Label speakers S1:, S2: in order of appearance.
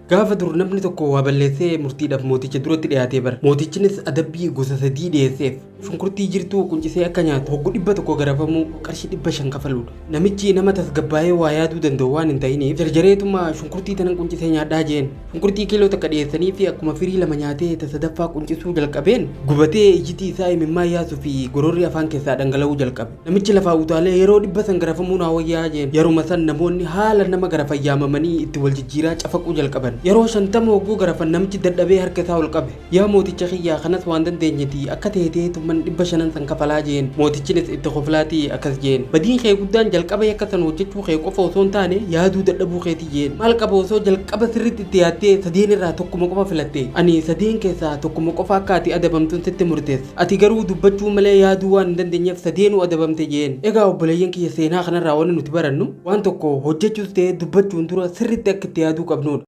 S1: Gaafa dur namni tokko waa balleessee murtiidhaaf mooticha duratti dhiyaatee bara. Mootichinis adabbii gosa sadii dhiyeesseef. Shunkurtii jirtuu quncisee akka nyaatu hoggu 100 garafamuu qarshii 500 kafaluudha. Namichi nama tasgabbaa'ee waa yaaduu danda'u waan hin ta'iniif jarjareetuma shunkurtii tanan quncisee nyaadhaa jeen. Shunkurtii kiiloo takka dhiyeessanii fi akkuma firii lama nyaatee ta sadaffaa quncisuu jalqabeen gubatee ijiti isaa imimmaan yaasuu fi gororri afaan keessaa dhangala'uu jalqabe. Namichi lafaa utaalee yeroo 100 garafamuu naa wayyaa jeen. Yeruma san namoonni haala nama garafan yaamamanii itti wal jijjiiraa cafaquu jalqaban. Yeroo 50 hogguu garafan namichi dadhabee harka isaa ol qabe. Yaa mooticha kiyya kanas waan dandeenyeti akka ta'e ta'eetumman 500 san kafalaa jeen. Mootichinis itti koflaatii akkas jeen. Badiin kee guddaan jalqaba yakka san hojjechuu kee qofa osoo hin taane yaaduu dadhabuu keeti jeen. Maal qaba osoo jalqaba sirriitti itti yaaddee sadeen irraa tokkuma qofa filatte. Ani sadeen keessaa tokkuma qofa akka ati adabamtun sitti murteessa. Ati garuu dubbachuu malee yaaduu waan hin dandeenyeef sadeenuu adabamte jeen. Egaa obboleeyyan kiyya seenaa kanarraa wanni nuti barannu waan tokko hojjechuus ta'ee dubbachuun dura sirriitti akka itti yaaduu qabnuudha.